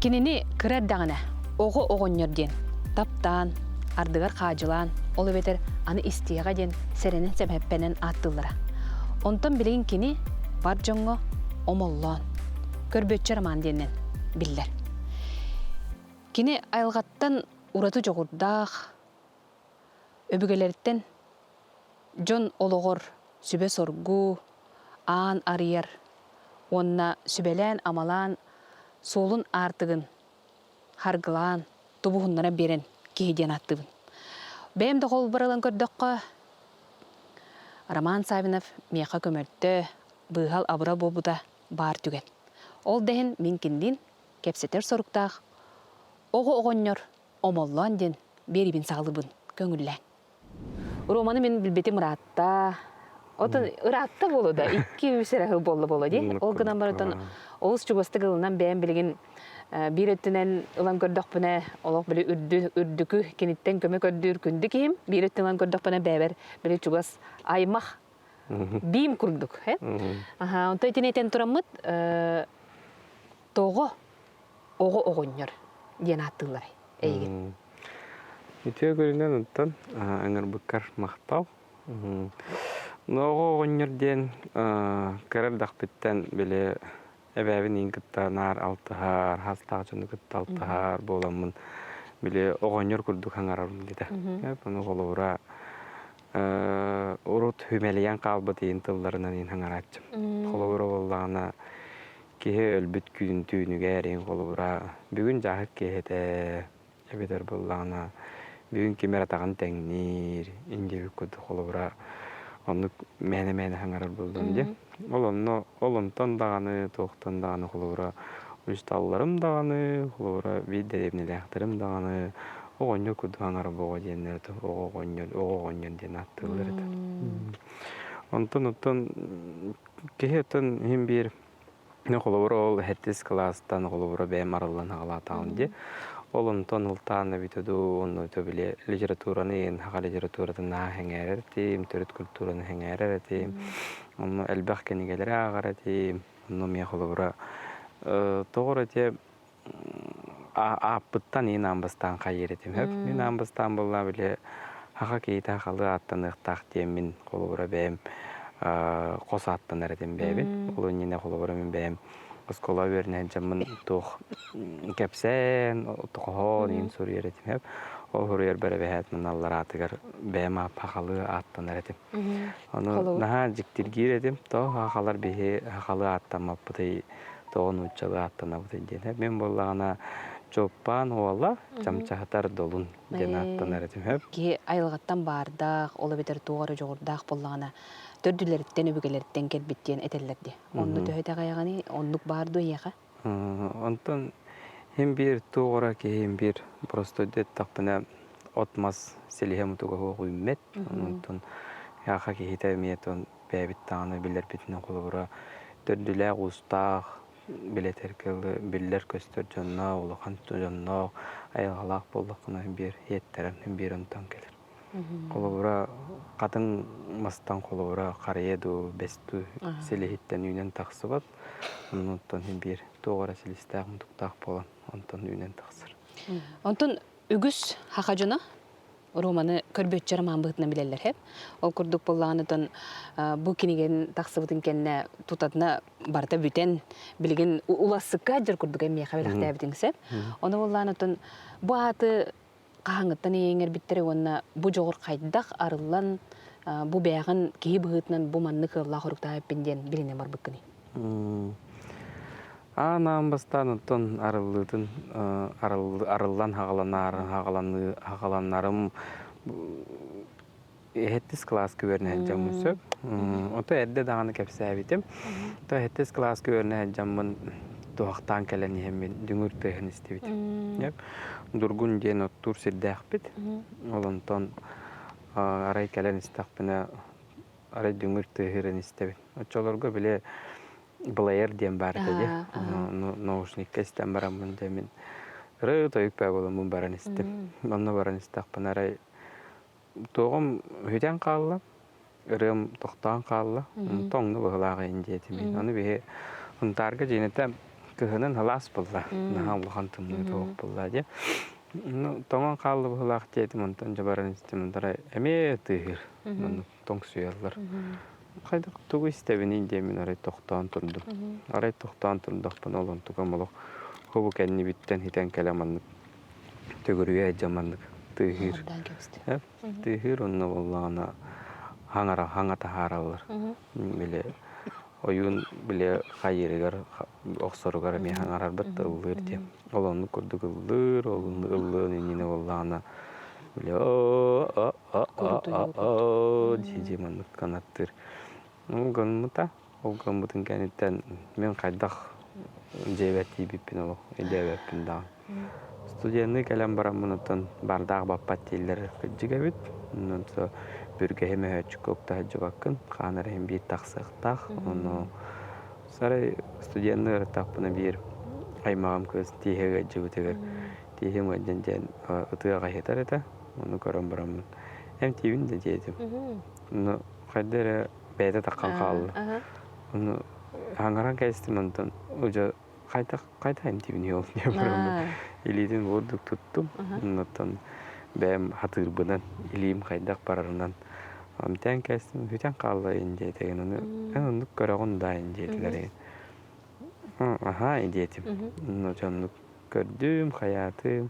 Кинини кыра эрдэҕинэ оҕо оҕонньор диэн таптаан, ардыгар хаадьылаан, ол эбэтэр аны истиэҕэ диэн сэрэнэн сэбэппэнэн ааттыыллара. Онтон билигин кини бар дьоҥҥо Омоллоон, Көрбүөччү Роман диэнинэн биллэр. Кини айылҕаттан ураты дьоҕурдаах, өбүгэлэриттэн дьон олоҕор сүбэ-соргу, аан арыйар уонна сүбэлээн-амалаан суолун аартыгын харгылаан, тубуһуннаран биэрэн киһи диэн ааттыыбын. Бэйэм да холбор ылан көрдөххө, Роман Савинов миэхэ көмөлтө, быыһал-абырал буолбута баар түгэн. Ол да иһин мин кинилиин кэпсэтэр соруктаах оҕо оҕонньор Омоллоон диэн биэриибин саҕалыыбын көҥүллээн. Романы мин билбитим ыраатта. Отон ыраатта буолуо да, 2-3 эрэ сыл буолла буолуо дии. Ол гынан баран олус чугастык ылынан бэйэм билигин биир өттүнэн ылан көрдөхпүнэ, олох били үрдү, үрдүкү киниттэн көмө көрдүүр күндү киһим. Биир өттүнэн ылан көрдөхпүнэ бэйэбэр били чугас аймах биим курдук. Аха, онто итини этэн тураммыт тоҕо оҕо оҕонньор диэн ааттыыллар эйигин. Үтүө көрүнэн оттон ыҥырбыккар махтал. Оҕо оҕонньор диэн кыра эрдэхпиттэн били эбээбин иин кытта наар алтыһар, хастаах дьону кытта алтыһар буоламмын били оҕонньор курдук хаҥарарым диэтэ. Ону холобура урут хүмэлийэн хаалбыт иин тылларынан иин хаҥарааччым. Холобура буоллаҕына Киһи өлбүт күн түүнүгэр иһин холобура бүгүн дьааһык киэһэтэ эбэтэр буоллаҕына бүгүн ким эрэ атаҕын тэҥниир индиэбит курдук холобура оннук мээнэ-мээнэ саҥарар буоллум дии. Ол онно ол онтон даҕаны туохтан даҕаны холобура учууталларым даҕаны холобура биир дэриэбинэлээхтэрим даҕаны оҕонньор курдук саҥарар буоҕа диэннэр оҕо оҕонньор оҕо оҕонньор диэн ааттыыллар этэ. Онтон оттон Киһи оттон иһин биир холобура ол сэттис кылаастан холобура бэйэм арыллан аҕалаатаҕым дии. Ол онтон ылтаан эбитэ дуу, онно били литератураны иһин саха литературатын наһаа сэҥээрэр этим, төрүт культураны сэҥээрэр этим. Онно элбэх кинигэлэри ааҕар этим. Онно эмиэ холобура тоҕо эрэ ити Ааппыттан иин аан бастаан хайыыр этим сөп. Мин аан бастаан буоллаҕа били саха киһитэ сахалыы ааттаныахтаах диэммин холобура бэйэм хос ааттанар этим бэйэбин. Ол иннинэ холобура мин бэйэм оскуола үөрэнэ сылдьаммын туох кэпсээн, хоһоон иин суруйар этим сөп. Ол суруйарбар эбэһээт мин аллараатыгар бэйэм сахалыы ааттанар этим. Ону наһаа дьиктиргиир этим. Тоҕо сахалар биһи сахалыы ааттаммаппытый тоҕо нууччалыы ааттанабытый диэн. Мин буоллаҕына Чуоппаан уола Чамчаһытар Долун диэн ааттанар этим. Киһи айылҕаттан баардаах, ол эбэтэр туох эрэ дьоҕурдаах буоллаҕына, төрдүлэриттэн, өбүгэлэриттэн кэлбит диэн этэллэр дии. Онно төһө итэҕэйэҕиний? Оннук баар дуо эйиэхэ? Онтон иһин биир туох эрэ киһи иһин биир простойду эттэхпинэ от-мас силиһэ мутуга суох үүммэт. Онтон саха киһитэ эмиэ бэйэбит даҕаны билэрбитинэн холобура төрдүлээх-уустаах билэтэргэ биллэр-көстөр дьонноох, улахан дьонноох, айылҕалаах буоллаххына биир иэттэрэн биир онтон кэлэр. Холобура хатыҥ мастан холобура харыйа дуу, бэс дуу силиһиттэн үүнэн тахсыбат. Оннуттан биир туох эрэ силистээх мутуктаах буолан онтон үүнэн тахсар. Онтон үгүс саха дьоно Романы көрбүөччү роман быһыытынан билэллэр һэп. Ол курдук буоллаҕына бу кинигэн тахсыбытын кэннэ тутатына барыта бүтэн билигин улассыкка дьэр курдук эмиэхэ бэлэхтээбитиҥ сөп. Ону буоллаҕына бу ааты хаһааҥҥыттан иэйиҥэрбиттэрэ уонна бу дьоҕур хайдах арыллан бу бэйэҕин киһи быһыытынан бу маннык ыаллаах оруктаабыппын диэн билинэн барбыккыный? Аан-аан бастаан оттон арыллыытын арыллан хаҕаланаар хаҕаланарым сэттис кылааска үөрэнэ сылдьаммын сөп. Ото эрдэ даҕаны кэпсээбитим. То сэттис кылааска үөрэнэ сылдьаммын туһахтаан кэлэн иһэммин дүҥүр тыаһын истибитим. Дургун диэн оттуур сирдээхпит. Ол онтон арай кэлэн истэхпинэ арай дүҥүр тыаһырын истэбин. Оччолорго били Блэйр диэн баар этэ дии. Наушникка истэн бараммын дьэ мин ырыы тойук баа буоламмын баран истим. Онно баран истэхпинэ арай туоҕум үтэн хаалла, ырыам тохтоон хаалла. Тоҥну быһылаах иһин диэтим. Ону биһи Сунтаарга дьиэнэтэ Кыһынын халаас буолла. Наһаа улахан тымныы тоҕук буолла дии. Ну, тоҥон хаалла быһыылаах диэтим, онтон дьэ баран истим, онтон эмиэ тыаһыыр. Маннык тоҥсуйаллар. Хайдах тугу истэбиний диэммин арай тохтоон турдум. Арай тохтоон турдахпына ол онтукам олох хобу кэннибиттэн хитэн кэлэ маннык төгүрүйэ сылдьан маннык тыаһыыр. Тыаһыыр онно буоллаҕына хаҥара хаҥа таһаараллар. Били ойуун били хайыырыгар охсоругар эмиэ хаҥарарбыт да ыллыыр диэн. Ол оннук курдук ыллыыр, ол ыллыан иннинэ буоллаҕына били оо дии-дии маннык канаттыыр. Ол гыммыта, ол гыммытын кэнниттэн мин хайдах дьиэбэр тиийбиппин олох өйдөөбөппүн даҕаны. Студенныы кэлэн бараммын оттон бардаах баппат дииллэр кырдьык эбит. Онон бүргэһи мөһөөччүккэ укта сылдьыбаккын, хаан эрэ иһин биир тахсыахтаах. Ону сарай студенныы ырыттахпына биир аймаҕым кыыс тииһэ ыалдьыбытыгар тииһим ыалдьан диэн ытыаҕа иһитэр этэ. Ону көрөн бараммын эмтиибин да диэтим. Ону хайда эрэ бэйэтэ таххан хаалла. Ону хаҥаран кэбистим онтон уже хайдах хайда эмтиибин ол диэн бараммын илиитин бурдук туттум. Оннуттан бэйэм хатыырбынан илиим хайдах барарынан эмтээн кээстим бүтэн хаалла ин диэтигин ону эн оннук көрөҕүн да ин диэтилэр аһаа диэтим. Онно дьоннук көрдүм, хайаатым.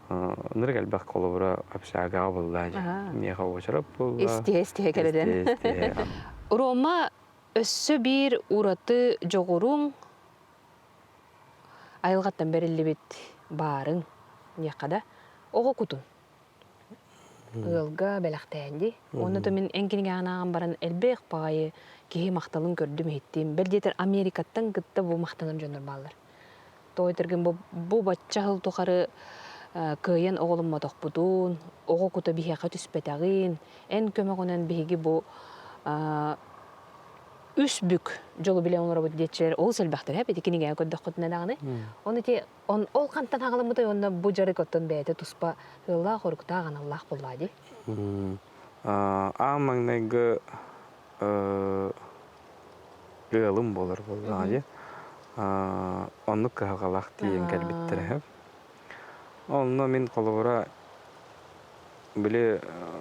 Ынырык элбэх холобура общагаҕа буолла дьэ. Миэхэ уочарат буолла. Истиһэ-истиһэ кэлэрин. Истиһэ-истиһэ. Рома өссө биир ураты дьоҕуруҥ айылҕаттан бэриллибит баарыҥ диэххэ да оҕо кутун ыалга бэлэхтээн дии. Уонна то мин эн кинигэҕин ааҕан баран элбэх баҕайы киһи махталын көрдүм иһиттим. Бэл диэтэр Америкаттан кытта бу махтанар дьоннор бааллар. Тоҕо этэргин бу, бу бачча сыл тухары кыайан оҕоломмотохпутун, оҕо кута биһиэхэ түспэтэҕин, эн көмөҕүнэн биһиги бу үс бүк дьолу билэн олоробут диэччилэр олус элбэхтэр ити кинигэҕэ көрдөххүтүнэ даҕаны. Оны ити он ол хантан хаҕаламмытай уонна бу дьарык оттон бэйэтэ туспа ыаллаах оруктаах аналлаах буоллаа дии. Аан маҥнайгы ыалым буолар буоллаҕа дии. Оннук кыһалҕалаах тиийэн кэлбиттэрэ үһү. Онно мин холобура били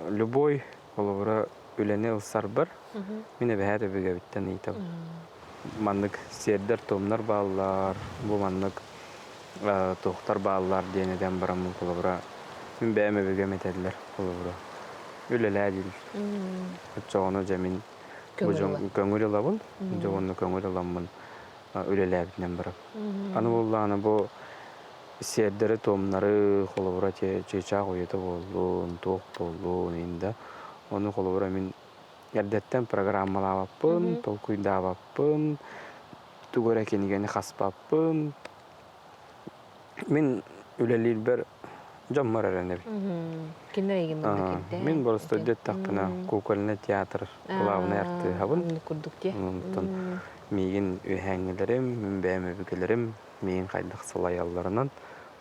любой холобура үлэни ылсарбар мин эбэһээт өбүгэбиттэн ыйытабын. Маннык сиэрдэр-туомнар бааллар, бу маннык туохтар бааллар диэн этэн бараммын холобура мин бэйэм өбүгэм этэллэр холобура үлэлээ дииллэр. Оччоҕуна дьэ мин бу дьон көҥүл ылабын, дьэ уонна көҥүл ыламмын үлэлээбитинэн барабын. Аны буоллаҕына бу сиэрдэри-туомнары холобура чыычаах уйата буоллун, туох буоллун иһин да ону холобура мин эрдэттэн программалаабаппын, толкуйдаабаппын, тугу эрэ кинигэни хаспаппын. Мин үлэлиирбэр дьоммор эрэнэбин. Кинилэр эйигин манна кэлдэ. Мин боростуой диэтэхпинэ кукольный театр главный артыыһабын. Курдук дии. Онтон миигин үөһээҥҥилэрим, мин бэйэм өбүгэлэрим миигин хайдах салайалларынан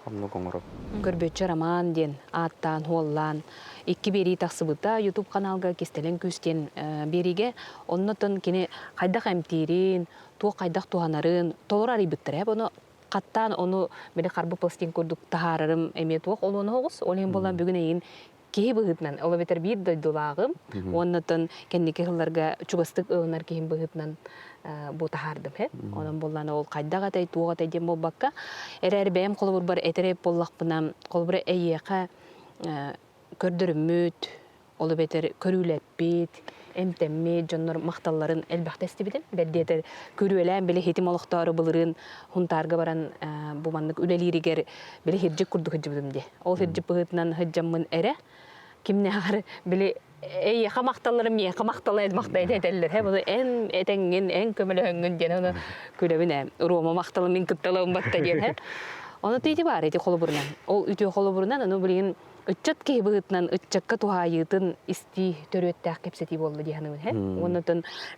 оннук оҥоробун. Көрбүөччү Роман диэн ааттаан, хуоллаан икки биэрии тахсыбыта YouTube каналга Кистэлэҥ күүс диэн биэриигэ. Оннотон кини хайдах эмтиирин, туох хайдах туһанарын толору арыйбыттара. Ону хаттаан ону били харбы пластин курдук таһаарарым эмиэ туох олуона оҕус. Ол иһин буолан бүгүн эйигин киһи быһыытынан, ол эбэтэр биир дойдулааҕым уоннатан кэнники сылларга чугастык ылынар киһим быһыытынан бу таһаардым һэ. Онон буоллаана ол хайдах этэй, туох этэй диэн буолбакка, эрээр бэйэм холобурбар этэрэ буоллахпына, холобура эйиэхэ көрдөрүммүт, ол эбэтэр көрүүлэппит, эмтэммит дьоннор махталларын элбэхтэ истибитим. Бэрдиэтэр күрүөлээн били хитим олохтоору былырыын Хунтаарга баран бу маннык үлэлииригэр били хирдьик курдук сылдьыбытым дии. Ол хирдьик быһыытынан сылдьаммын эрэ кимнээҕэр били эйиэхэ махталларым миэхэ махтала махтай этэллэр һэ буну эн этэҥҥин эн көмөлөһөҥҥүн диэн ону күлэбин ээ Рома махталым мин кытталабын батта диэн һэ ону ити баар ити холобурунан ол үтүө холобурунан ону билигин ыччат киһи быһыытынан ыччакка туһаайыытын истии төрүөттээх кэпсэтии буолла дии саныыбын һэ уонна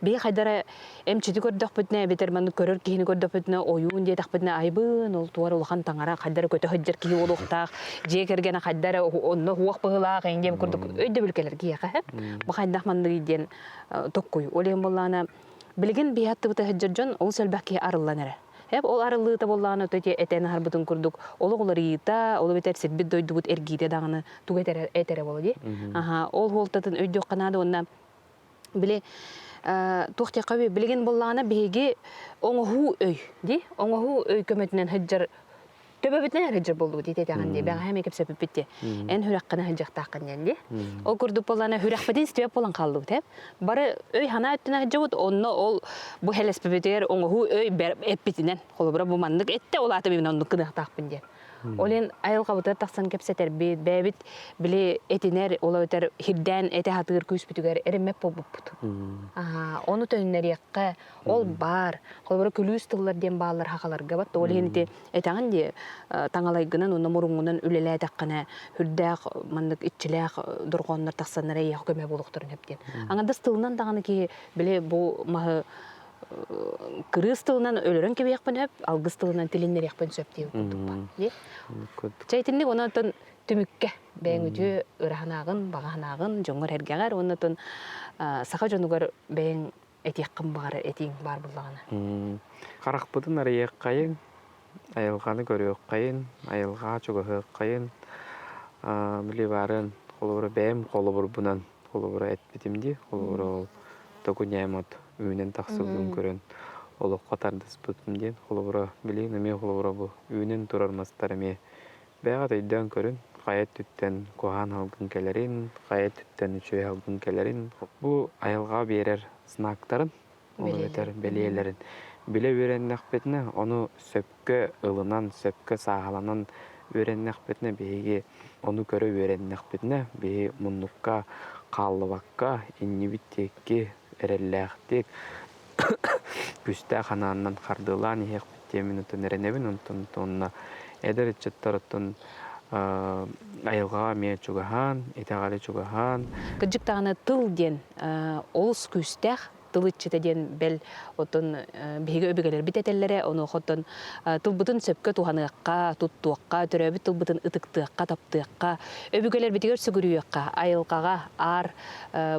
биһи хайдара эмчити көрдөхпүтүнэ эбэтэр маннык көрөр киһини көрдөхпүтүнэ ойуун диэтэхпитинэ айбын ол туора улахан таҥара хайдара көтө сылдьар киһи буолуохтаах дьиэ кэргэнэ хайдара онно уох быһыылаах эҥин диэн курдук өйдөбүл кэлэр киһиэхэ һэ бу хайдах манныгый диэн токкуй ол иһин буоллаҕына билигин биһи аттыбыта сылдьар дьон олус элбэх киһи арыллан эрэ. Эп ол арыллыыта буоллаҕына то этэн аһарбытын курдук олох уларыйыыта, ол эбэтэр сирбит дойдубут эргиитэ даҕаны тугу этэрэ этэрэ буолла дии. Аха, ол хуолтатын өйдүөххэ наада уонна били туох диэххэ билигин буоллаҕына биһиги оҥоһуу өй дии оҥоһуу өй көмөтүнэн сылдьар төбөбүтүнэн сылдьар буоллубут ити этэҕин дии бэҕэһээ эмиэ кэпсэппиппит дии эн сүрэххинэ сылдьыахтааххын диэн дии ол курдук буоллаҕына сүрэхпитин истибэт буолан хааллыбыт ээ бары өй санаа өттүнэн сылдьабыт онно ол бу хэлэспипитигэр оҥоһуу өй эппитинэн холобура бу маннык эттэ ол аата мин оннук гыныахтаахпын диэн ол иһин айылҕабытыгар тахсан кэпсэтэрбит бэйэбит били этинэр ол эбэтэр хирдээн этэ сатыыр күүспүтүгэр эрэммэт буолбуппут ону төннөриэххэ ол баар холобура күлүүс тыллар диэн бааллар хахаларга бат ол иһин ити этэҕин дии таҥалайгынан уонна муруҥҥунан үлэлээтэххинэ үрдээх маннык иччилээх дорҕооннор тахсаннар эйиэхэ көмө буолуохтарын сөп диэн аҥардас тылынан даҕаны киһи били бу маһы кырыыс тылынан өлөрөн кэбиһиэхпин сөп алгыс тылынан тилиннэриэхпин сөп диэн курдук баар чэ итинник онон түмүккэ бэйэҥ үтүө ыраһанааҕын баҕаһанааҕын дьоҥҥор эргэҕэр уонна отон саха дьонугар бэйэҥ этиэххин баҕарар этииҥ баар буоллаҕына. Харахпытын арыйыаххайыҥ, айылҕаны көрүөххэйин, айылҕаҕа чугаһыаххайын, били баарын холобура бэйэм холобурбунан холобура эппитим дии, холобура ол токуньаем от үүнэн тахсыбытын көрөн олоххо тардыспытым диэн холобура билигин эмиэ холобура бу үүнэн турар мастар эмиэ Бэйэҕит өйдөөн көрүн, хайа өттүттэн куһаҕан салгын кэлэрин, хайа өттүттэн үчүгэй салгын кэлэрин, бу айылҕа биэрэр знактарын, ол эбэтэр бэлиэлэрин билэ үөрэннэхпитинэ, ону сөпкө ылынан, сөпкө сааһыланан үөрэннэхпитинэ, биһиги ону көрө үөрэннэхпитинэ, биһи муннукка хааллыбакка, иннибит диэки эрэллээхтик күүстээх анааннан хардыылаан иһиэхпит диэммин оттон эрэнэбин онтон уонна эдэр ыччаттар оттон айылҕаҕа эмиэ чугаһаан итэҕэли чугаһаан Кырдьык даҕаны тыл диэн олус күүстээх тыл иччитэ диэн бэл оттон биһиги өбүгэлэрбит этэллэрэ онуоха оттон тылбытын сөпкө туһаныахха туттуохха төрөөбүт тылбытын ытыктыахха таптыахха өбүгэлэрбитигэр сүгүрүйүөххэ айылҕаҕа аар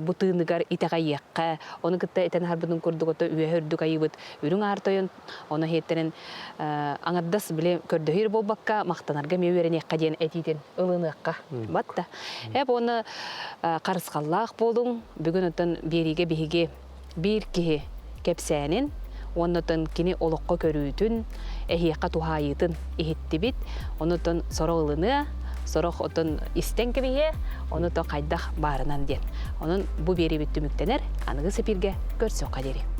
бу тыыныгар итэҕэйиэххэ, ону кытта этэн аһарбытын курдук ото үөһэ үрдүк айыыбыт үрүҥ аар тойон, ону иһиэттэрин аҥардас били көрдөһүүр буолбакка махтанарга эмиэ үөрэниэххэ диэн этиитин ылыныахха батта. Эп уонна харысхаллаах буолуҥ, бүгүн оттон биэриигэ биһиги биир киһи кэпсээнин уонна оттон кини олоххо көрүүтүн, эһиэхэ туһаайыытын иһиттибит. Онутон сорох ылыныа, сорох отон истэн кэбиһиэ, ону то хайдах баарынан диэн. Онон бу биэриибит түмүктэнэр, аныгы сепиргэ көрсүөххэ диэри.